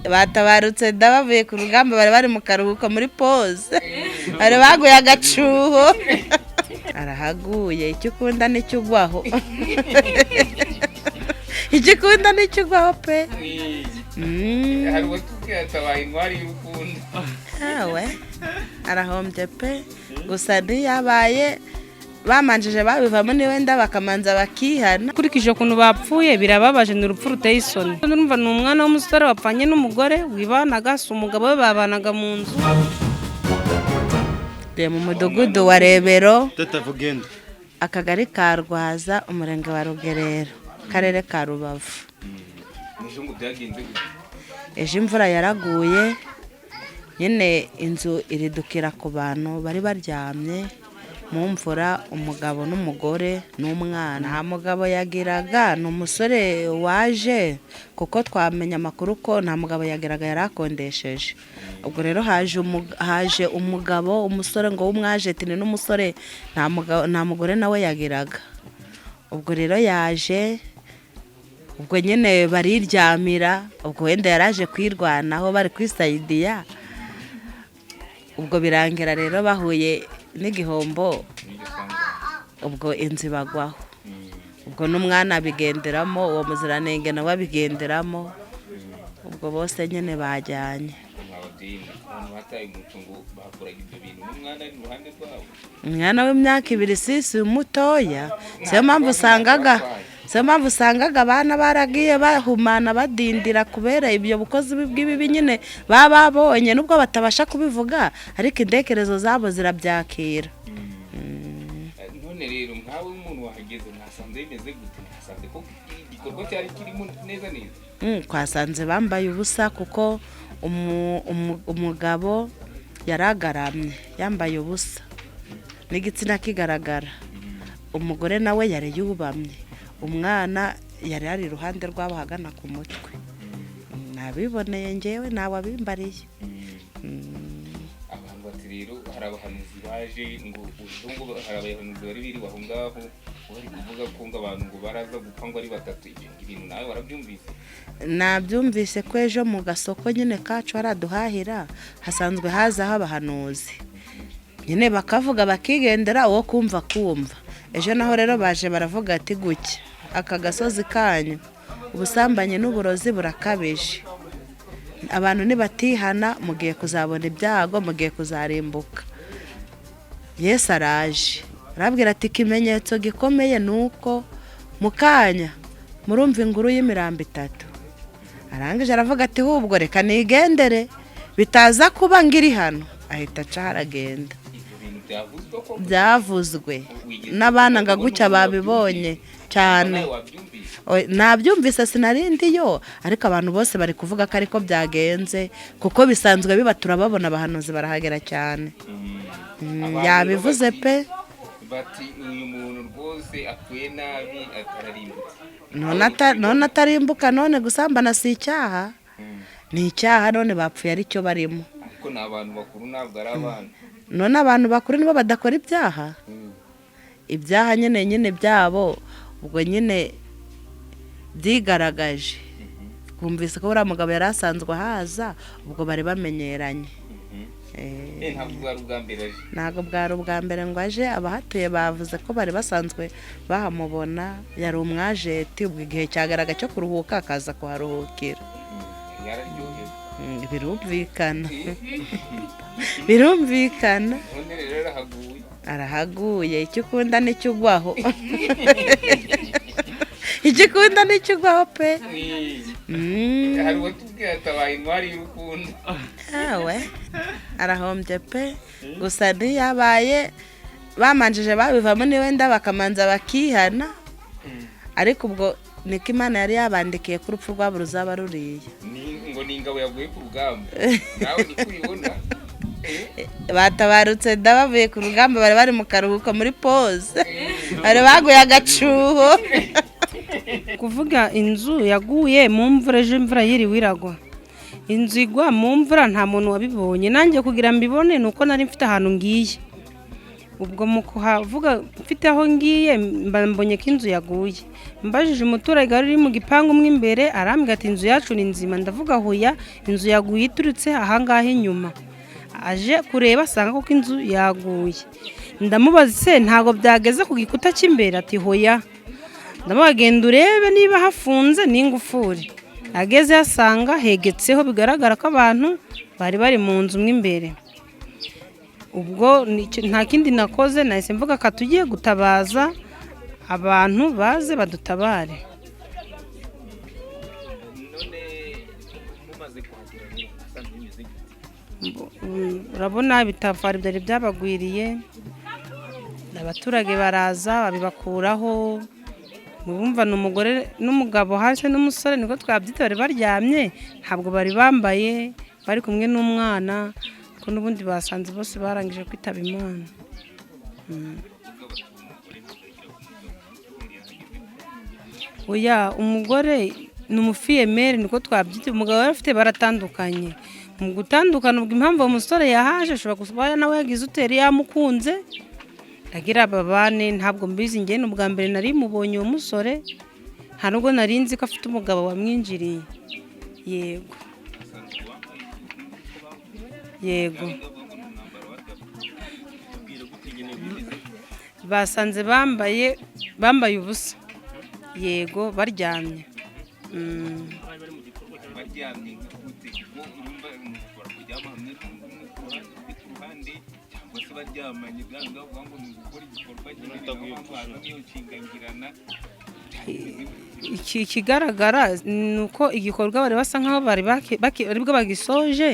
Batabarutse da, bavuye ku rugamba, bari bari mu karuhuko muri pause, bari baguye agacuho. Arahaguye. Icyo ukunda nicyo ugwaho, icyo ukunda nicyo ugwaho pe. Hari uwatubwiye atabaye intwari y'urukundo. Awe, arahombye pe. Gusa ntiyabaye bamanjije babivamo, ni wenda bakamanza bakihana. Ukurikije ukuntu bapfuye, birababaje, ni urupfu ruteye isoni. Urumva ni umwana w'umusore wapfanye n'umugore wibanaga, si umugabo we, babanaga mu nzu. Tuye mu mudugudu wa Rebero, Tutavugenda. akagari ka Rwaza, umurenge wa Rugerero, akarere ka Rubavu. Ejo ngo byagenze gute? Ejo imvura yaraguye nyine, inzu iridukira ku bantu bari baryamye mu mvura, umugabo n'umugore n'umwana. Nta mugabo yagiraga, ni umusore waje, kuko twamenya amakuru ko nta mugabo yagiraga, yari akondesheje. Ubwo rero haje umugabo, umusore ngo w'umwajeti, ni n'umusore, nta mugabo, nta mugore nawe yagiraga. Ubwo rero yaje, ubwo nyine bariryamira, ubwo wenda yaraje kwirwanaho, bari kwisayidiya. Ubwo birangira rero bahuye n'igihombo, ubwo inzu ibagwaho, ubwo n'umwana abigenderamo, uwo muziranenge nawe abigenderamo, ubwo bose nyine bajyanye. Ababyeyi, abantu bataye umuco, ngo bakoraga ibyo bintu n'umwana ari iruhande rwabo. Umwana w'imyaka 2 sisi mutoya. Siyo mpamvu usangaga abana baragiye bahumana, badindira kubera ibyo bukozi bw'ibibi nyine baba babonye, nubwo batabasha kubivuga, ariko intekerezo zabo zirabyakira. None rero nkawe umuntu wahageze, mwasanze bimeze gute? Mwasanze ko igikorwa cyari kirimo neza neza? Twasanze bambaye ubusa, kuko umugabo yaragaramye yambaye ubusa n'igitsina kigaragara, umugore nawe yari yubamye, umwana yari ari iruhande rwabo ahagana ku mutwe. Nabiboneye ngewe, ntawe abimbariye. Abantu bati rero hari abahanuzi baje, ngo ejo ngo hari abahanuzi bari biriwe aho ngaho bari kuvuga ko ngo abantu ngo baraza gupfa ngo ari batatu. Ibyo ibintu nawe warabyumvise? Nabyumvise ko ejo mu gasoko nyine kacu haraduhahira hasanzwe hazaho abahanuzi nyine, bakavuga bakigendera, uwo kumva kumva. Ejo naho rero baje baravuga ati gucya aka gasozi kanyu ubusambanyi n'uburozi burakabije, abantu nibatihana mugiye kuzabona ibyago, mugiye kuzarimbuka, Yesu araje. Arabwira ati ikimenyetso gikomeye ni uko mu kanya murumva inkuru y'imirambo itatu. Arangije aravuga ati hubwo reka nigendere bitaza kuba ngiri hano. Ahita aca aragenda. Ibyo bintu byavuzwe ko Byavuzwe n'abana nga gutya babibonye cyane. Nawe wabyumvise? Nabyumvise, sinarindiyo, ariko abantu bose bari kuvuga ko ariko byagenze, kuko bisanzwe biba, turababona, abahanuzi barahagera cyane. Abantu rero Yabivuze pe. Bati uyu muntu rwose apfuye nabi, atararimbutse. None atarimbuka, none gusambana si icyaha? Ni icyaha. None bapfuye aricyo barimo. Ariko ni abantu bakuru, ntabwo ari abana. None abantu bakuru nibo badakora ibyaha? Ibyaha nyine nyine byabo ubwo nyine byigaragaje. Twumvise ko uriya mugabo yari asanzwe ahaza, ubwo bari bamenyeranye. Ntabwo bwari ubwa mbere aje? Ntabwo bwari ubwa mbere ngo aje. Abahatuye bavuze ko bari basanzwe bahamubona, yari umwajeti, ubwo igihe cyagaragara cyo kuruhuka akaza kuharuhukira. Yararyohewe. Birumvikana, birumvikana. None rero arahaguye. Arahaguye. Icyo ukunda nicyo ugwaho, icyo ukunda nicyo ugwaho pe. Hari uwatubwiye atabaye intwari y'urukundo. Awe, arahombye pe. Gusa ntiyabaye bamanjije babivamo, ni wenda bakamanza bakihana, ariko ubwo niko Imana yari yabandikiye ko urupfu rwabo ruzaba ruriya. Ngo ni ingabo yaguye ku rugamba, nawe niko ubibona? Batabarutse da, bavuye ku rugamba, bari bari mu karuhuko muri pause, bari baguye agacuho. Kuvuga inzu yaguye mu mvura ejo, imvura yiriwe iragwa, inzu igwa mu mvura, nta muntu wabibonye. Nanjye kugira mbibone ni uko nari mfite ahantu ngiye. Ubwo mu kuhavuga mfite aho ngiye, mba mbonye ko inzu yaguye. Mbajije umuturage wari uri mu gipangu mo imbere, arambwira ati: "Inzu yacu ni nzima." Ndavuga: "Huya, inzu yaguye iturutse ahangaha inyuma." Aje kureba asanga koko inzu yaguye. Ndamubaza: "Se ntabwo byageze ku gikuta cy'imbere?" Ati: "Hoya." Ndamubaza: "Genda urebe niba hafunze n'ingufuri." Ageze asanga hegetseho, bigaragara ko abantu bari bari mu nzu mo imbere. Ubwo nta kindi nakoze, nahise mvuga ko tugiye gutabaza abantu baze badutabare. None mumaze kuhagera rero, musanze bimeze gute? Urabona ibitafari byari byabagwiriye, abaturage baraza babibakuraho. Mubumva ni umugore n'umugabo hasi n'umusore, niko twabyita, bari baryamye, ntabwo bari bambaye, bari kumwe n'umwana, ko n'ubundi basanze bose barangije kwitaba Imana. Bavuga bati umugore mukagira ku mugabo ubundi yahageze? Oya, umugore ni umufille-mère, niko twabyita. Umugabo yari afite baratandukanye. Mu gutandukana, ubwo impamvu uwo musore yahaje, ashobora kuba nawe yagize uteri yamukunze agira babane, ntabwo mbizi. Njye ni ubwa mbere nari mubonye uwo musore, nta nubwo nari nzi ko afite umugabo wamwinjiriye. Yego. Basanzwe wambaye uko bavuze? Yego. Bavuga ngo ni umwambaro wa dabo, tubwire gute nyine bimeze? Basanze bambaye ubusa, yego, baryamye. Baryamye nka gute? Kuko urumva umuntu ashobora kuryama hamwe umwe ku ruhande undi ku ruhande, cyangwa se baryamanye byanga bavuga ngo ni ugukora igikorwa nyine, niyo mpamvu hazamo iyo nshingangirana. Byari bimeze gute? Ikigaragara ni uko igikorwa bari basa nkaho bari aribwo bagisoje.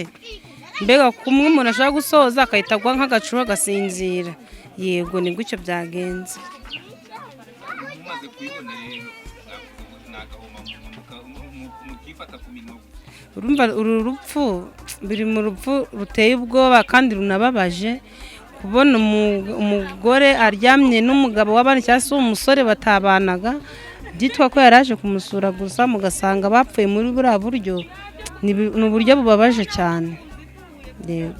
Mbega kumwe umuntu ashobora gusoza agahita agwa nk'agacuru agasinzira. Yego, ni gutyo byagenze. Mumaze kubibona rero, mwavuze ngo ni agahomamunwa, mukifata ku minwa gusa? Urumva uru rupfu biri mu rupfu ruteye ubwoba kandi runababaje, kubona umugore aryamye n'umugabo w'abandi, cyangwa se umusore batabanaga, byitwa ko yari aje kumusura gusa, mugasanga bapfuye muri buriya buryo. Ni uburyo bubabaje cyane. Yego.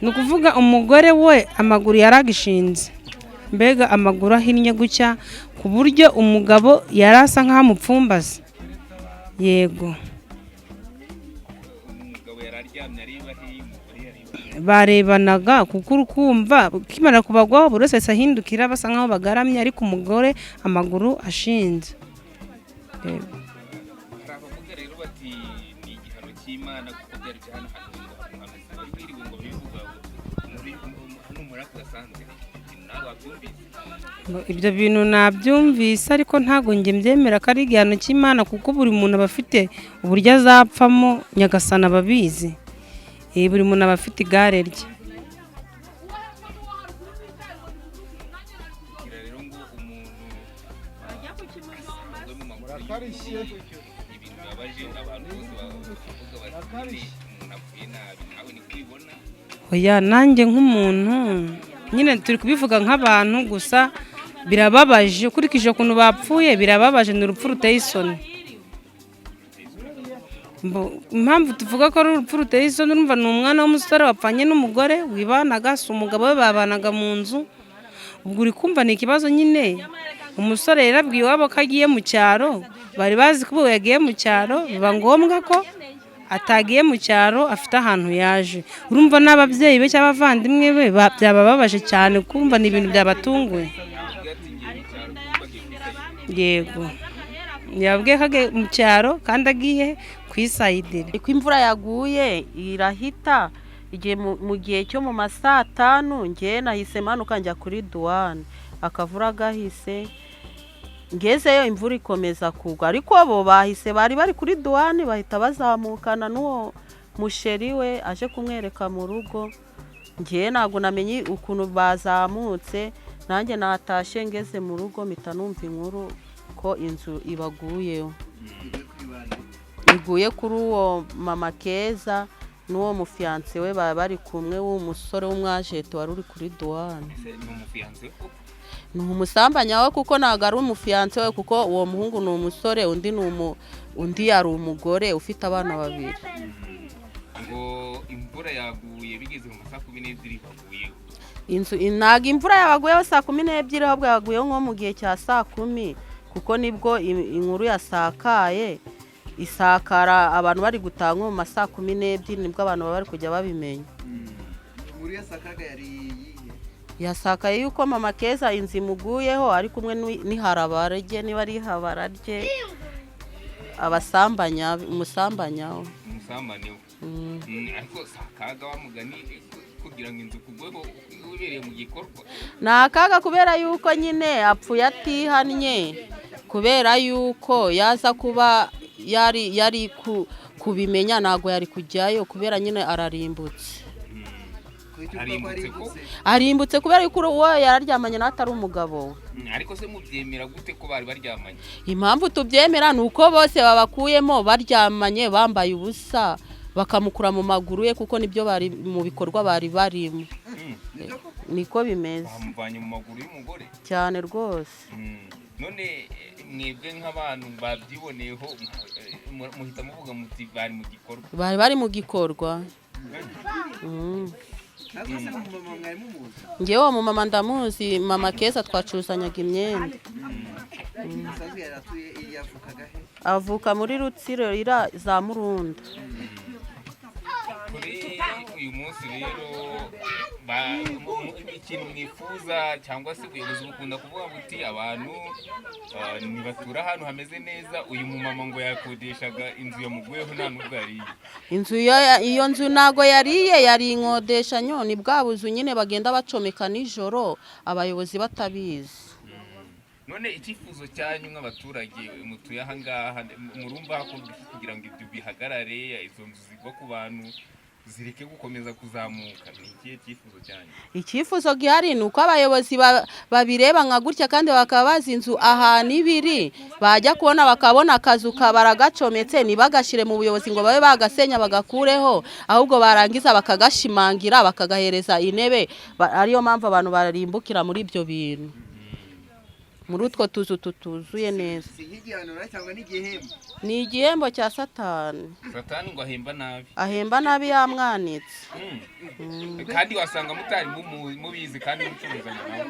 Ni ukuvuga umugore we amaguru yaragishinze, mbega amaguru ahinnye gutya, ku buryo umugabo yari asa nk'aho amupfumbaze. Yego. Umugabo yari aryamye areba hehe? Umugore yareba hehe? Barebanaga, kuko urukumva ukimara kubagwaho buri wese ahise ahindukira, basa nk'aho bagaramye, ariko umugore amaguru ashinze. Yego. Hari abavuga rero bati ni igihano cy'Imana, kuko byari byanahanuwe, ngo hari umuhanuzi wari wiriwe ngo bivuga muri hano muri aka gasantere. Ibintu nawe wabyumvise? Ibyo bintu nabyumvise, ariko ntabwo njye mbyemera ko ari igihano cy'Imana, kuko buri muntu aba afite uburyo azapfamo, Nyagasana aba abizi. Buri muntu aba afite igare rye. Kugira rero ngo umuntu asanzwe mu makuru y'ukuri, ibintu bibabaje, abantu bose bavuga bati nyine umuntu apfuye nabi. Nawe niko ubibona? Oya, nanjye nk'umuntu nyine turi kubivuga nk'abantu gusa, birababaje ukurikije ukuntu bapfuye, birababaje, ni urupfu ruteye isoni. Impamvu tuvuga ko ari urupfu ruteye isoni, urumva ni umwana w'umusore wapfanye n'umugore wibanaga, si umugabo we, babanaga mu nzu. Ubwo uri kumva ni ikibazo nyine. Umusore yarabwiye iwabo ko agiye mu cyaro, bari bazi ko ubu yagiye mu cyaro, biba ngombwa ko atagiye mu cyaro, afite ahantu yaje. Urumva n'ababyeyi be cyangwa abavandimwe be byabababaje cyane, kumva ni ibintu byabatunguye. Avuga ati ngiye mu cyaro, kuko agiye kwisayidira? Yego, yabwiye ko agiye mu cyaro kandi agiye kwisayidira. Uko imvura yaguye irahita igihe mu gihe cyo mu ma saa tanu, ngewe nahise manuka njya kuri douane, akavura gahise. Ngezeyo imvura ikomeza kugwa, ariko bo bahise bari bari kuri douane bahita bazamukana n'uwo muchéri we aje kumwereka mu rugo. Ngewe ntabwo namenye ukuntu bazamutse, nanjye natashye, ngeze mu rugo mpita numva inkuru ko inzu ibaguyeho, iguye kuri uwo mama Keza n'uwo mufiancé we baba bari kumwe, w'umusore w'umwajeti wari uri kuri douane. Ese ni umufiancé koko? Ni umusambanya we, kuko ntabwo ari umufiancé we, kuko uwo muhungu ni umusore, undi ni umu undi yari umugore ufite abana babiri. Ngo imvura yaguye bigeze mu ma 12:00 baguyeho. Inzu ntabwo imvura yabaguyeho 12:00, ahubwo yabaguyeho nko mu gihe cya saa 10, kuko nibwo inkuru yasakaye, isakara abantu bari gutaha nko mu ma 12:00, nibwo abantu baba bari kujya babimenya. Inkuru yasakaga yari iyihe? Yasakaye yuko mama Keza inzu imuguyeho ari kumwe n'iharabara rye, niba ari ihabara rye, abasambanya, umusambanya we. Umusambane we. Ariko si akaga wa mugani kugira ngo inzu kugweho ubereye mu gikorwa? Ni akaga kubera yuko nyine apfuye atihannye, kubera yuko yaza kuba yari kubimenya ntabwo yari kujyayo, kubera nyine ararimbutse. Kuki uvuga ko Arimbutse ko arimbutse? Arimbutse kubera yuko uwo yararyamanye nawe atari umugabo we. Ariko se mubyemera gute ko bari baryamanye? Impamvu tubyemera ni uko bose babakuyemo baryamanye bambaye ubusa, bakamukura mu maguru ye, kuko nibyo bari mu bikorwa bari barimo. Niko bimeze. Bamuvanye mu maguru y'umugore? Cyane rwose. None mwebwe nk'abantu babyiboneyeho, muhita muvuga muti bari mu gikorwa? Bari bari mu gikorwa. Ntabwo se umumama mwari mumuzi? Ngewe uwo mumama ndamuzi, mama Keza, twacuruzanyaga imyenda. Usanzwe yari atuye, yavukaga he? Avuka muri Rutsiro ira za Murunda. Kuri uyu munsi rero ikintu mwifuza, cyangwa se ubuyobozi bukunda kuvuga buti abantu ntibatura ahantu hameze neza. Uyu mumama ngo yakodeshaga inzu yamuguyeho, nta n'ubwo yariye. Inzu iyo nzu ntago yariye, yari inkodeshanyo. Ni bwa buzu nyine bagenda bacomeka nijoro abayobozi batabizi. None icyifuzo cyanyu nk'abaturage mutuye aha ngaha, murumva hakorwa iki kugira ngo ibyo bihagarare, izo nzu zigwa ku bantu zireke gukomeza kuzamuka? Ni ikihe cyifuzo cyanyu? Icyifuzo gihari ni uko abayobozi babireba nka gutya, kandi bakaba bazi inzu ahantu ibiri, bajya kubona bakabona akazu baragacometse, ntibagashyire mu buyobozi ngo babe bagasenya bagakureho, ahubwo barangiza bakagashimangira, bakagahereza intebe. Ariyo mpamvu abantu barimbukira muri ibyo bintu, muri utwo tuzu tutuzuye neza. Si nk'igihanura cyangwa n'igihembo? Ni igihembo cya Satani. Satani ngo ahemba nabi. Ahemba nabi, yamwanitse. Kandi wasanga mutari mubizi kandi mucuruzanya nawe.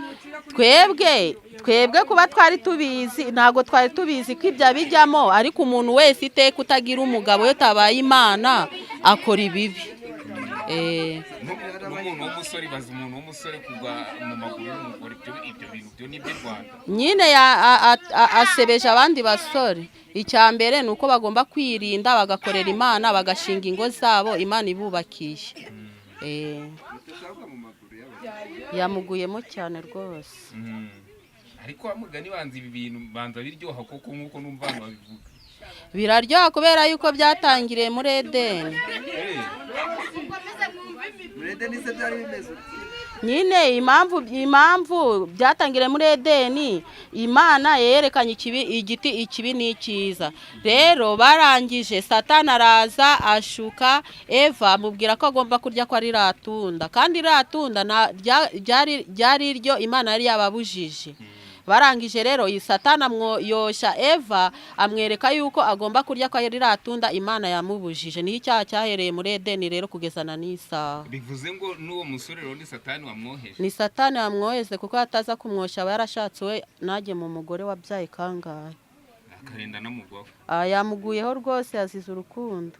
Twebwe kuba twari tubizi, ntabwo twari tubizi ko ibyo bijyamo, ariko umuntu wese iteka utagira umugabo, iyo utabaye Imana akora ibibi. N'umuntu w'umusore, baza umuntu w'umusore kugwa mu maguru y'umugore, ibyo bintu byo ni iby'u Rwanda. Nyine asebeje abandi basore. Icya mbere ni uko bagomba kwirinda, bagakorera Imana, bagashinga ingo zabo Imana ibubakiye. Utasabwa mu maguru y'abantu. Yamuguyemo cyane rwose. Ariko wa mugani, banza ibi bintu banza biryoha koko nk'uko numva abantu babivuga? Biraryoha kubera yuko byatangiriye muri Edeni. Muri Edeni se byari bimeze ute? Nyine impamvu byatangiriye muri Edeni, Imana yerekanye ikibi, igiti ikibi n'icyiza. Rero barangije Satani araza ashuka Eva, amubwira ko agomba kurya ko ari ratunda, kandi ratunda ryari iryo Imana yari yababujije. Barangije rero iyi Satani yoshya Eva, amwereka yuko agomba kurya ko ari ratunda Imana yamubujije. Niho icyaha cyahereye muri Edeni rero kugeza na n'isaha. Bivuze ngo n'uwo musore rero ni Satani wamwoheje? Ni Satani wamwoheze, kuko ataza kumwoshya aba yarashatse we najye mu mugore wabyaye kangahe. Akarinda anamugwaho. Ah, yamuguyeho rwose, yazize urukundo.